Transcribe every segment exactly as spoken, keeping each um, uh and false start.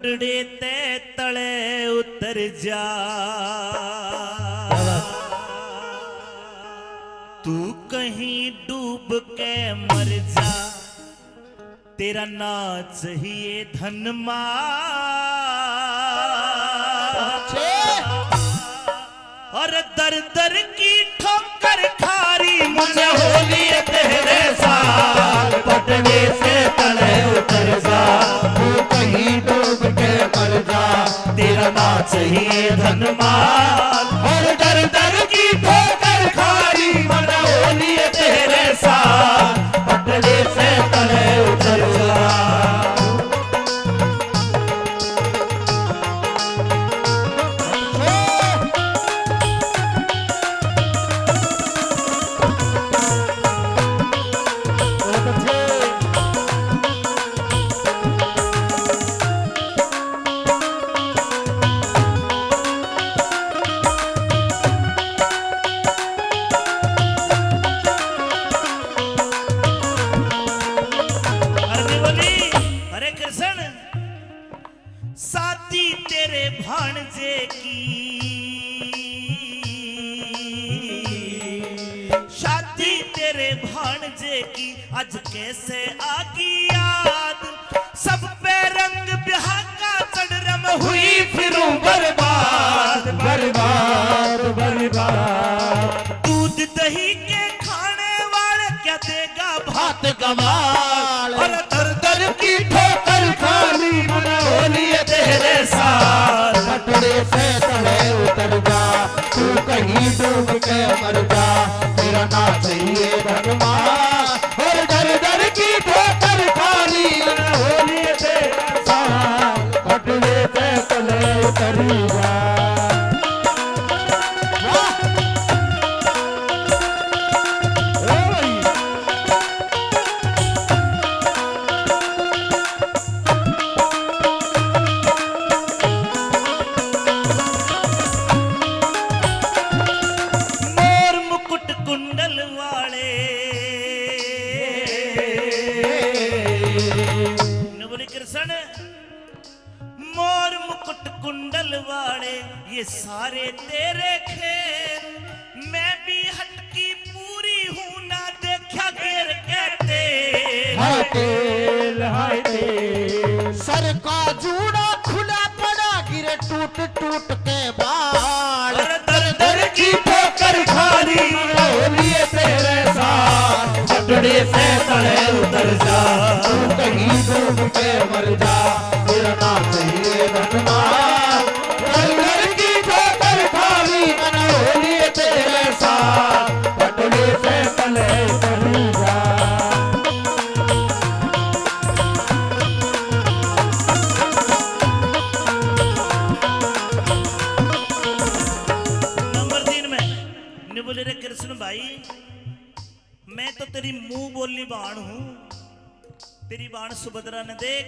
पटड़े ते तले उतर जा, तू कहीं डूब के मर जा, तेरा ना चाहिए धन माल। और दर दर की ठोकर खारी मन होली तेरे साल, पटड़े से तले उतर जा, तू कहीं डूब के मर जा, तेरा ना चाहिए धन माल। और दर दर की ठोकर खारी मन होली तेरे साल, पटड़े से तले उतर जा। अरे बोली, अरे कृष्ण, शादी तेरे भाणजे की, शादी तेरे भाणजे की, आज कैसे आगी याद। सब पे रंग ब्याह का चढ़ रम हुई फिरूं बर्बाद, बर्बाद, बर्बाद। दूध दही के खाने वाले क्या देगा भात गवाल। और दर दर की ठोकर खाली मन होली तेरे साथ। पटड़े से तले उतर जा, तू कहीं डूब के मर जा, तेरा ना चाहिए धन माल। और दर दर की ठोकर खाली मन होली तेरे साथ। पटड़े से तले उतर जा। वाह। ओ भाई। मोर मुकुट कुंडल वाले। नु बोली कृष्ण, मोर मुकुट कुंडल वाले, ये सारे तेरे खेल। मैं भी हटकी पूरी हूँ, ना देखा गिर के तेल। हाय तेल, हाय तेल। सर का जूड़ा खुला पड़ा, गिरे टूट टूट के बाल। अरे दर दर की ठोकर खाली होली तेरे साथ। पटड़े से तले उतर जा, तू कहीं डूब के मर जा, तेरा ना चाहिए धन माल। दर दर की ठोकर खाली मन होली तेरे साथ। पटड़े से तले उतर जा। नंबर तीन में न्यू बोले, रे कृष्ण भाई, मैं तो तेरी मुंह बोली बाण हूं, तेरी बाण सुभद्रा ने देख।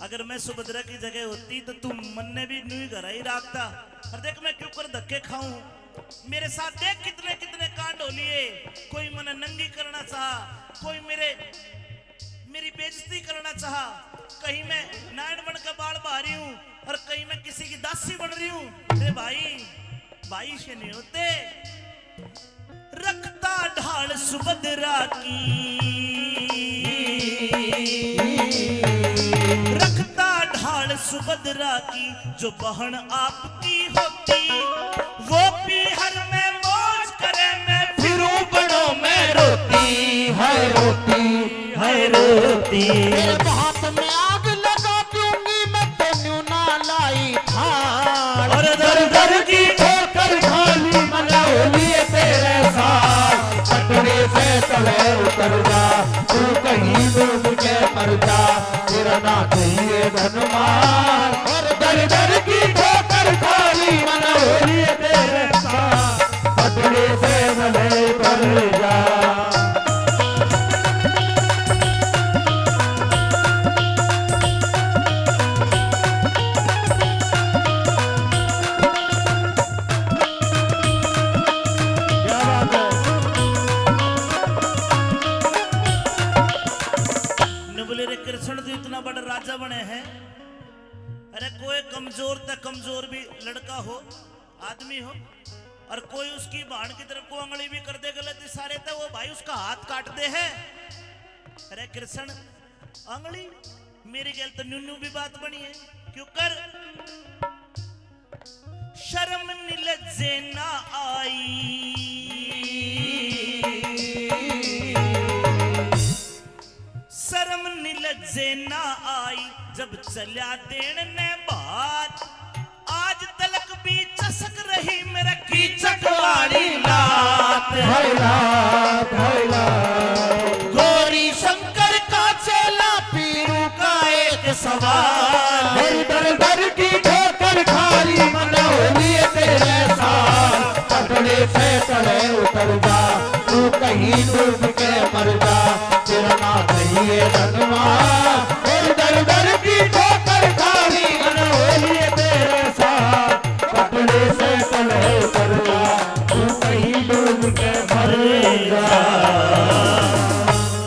अगर मैं सुभद्रा की जगह होती तो तू मन्ने भी न्यू ही घर ही राखता। और देख मैं क्यों कर धक्के खाऊं, मेरे साथ देख कितने कितने कांड हो लिए। कोई मने नंगी करना चाहा, कोई मेरे, मेरी बेइज्जती करना चाहा। कहीं मैं नारायण बन के बाल बहा रही हूँ और कहीं मैं किसी की दासी बन रही हूँ। रे भाई, भाई से नहीं होते। रखता ढाल सुभद्रा की, रखता ढाल सुभद्रा की, जो बहन आपकी होती, वो पीहर में मौज करे, मैं फिरूं बड़ों में रोती, हाय रोती, हाय रोती। तेरे हाथ में आग लगा दूंगी मैं, तो न्यू ना लाई थाल। और दर दर की ठोकर खाली मन होली तेरे साथ। पटड़े से तले उतर जा, तू कहीं डूब के मर जा, तेरा ना चाहिए धन माल। और दर दर की ठोकर खाली मन होली तेरे साथ। पटड़े से तले उतर जा। क्या बात है। नु बोले, रे कृष्ण, तू इतना बड़ा राजा बने है, अरे कोई कमजोर तक कमजोर भी लड़का हो, आदमी हो, और कोई उसकी बहन की तरफ को आंगली भी कर दे गलत इशारे, तो वो भाई उसका हाथ काट दे है। अरे कृष्ण, आंगली मेरी गैल तो न्यू न्यू भी बात बनी है, क्यों कर शर्म नी लज्जे ना आई, शर्म नी लज्जे ना आई, जब चल्या देण ने बात। आज तलक भी चसक रही मेरे कीचक वाली लात। हाय लात, हाय लात। गौरी शंकर का चेला पीरू का एक सवाल। हर दर दर की ठोकर खारी मना होली तेरे साथ। पटड़े से तले उतर जा, तू कहीं डूब के मर जा, तेरा ना चाहिए धनवा। हर दर दर की ठोकर खारी मना होली तेरे साथ। पटड़े से तले उतर जा, तू कहीं डूब के मर जा।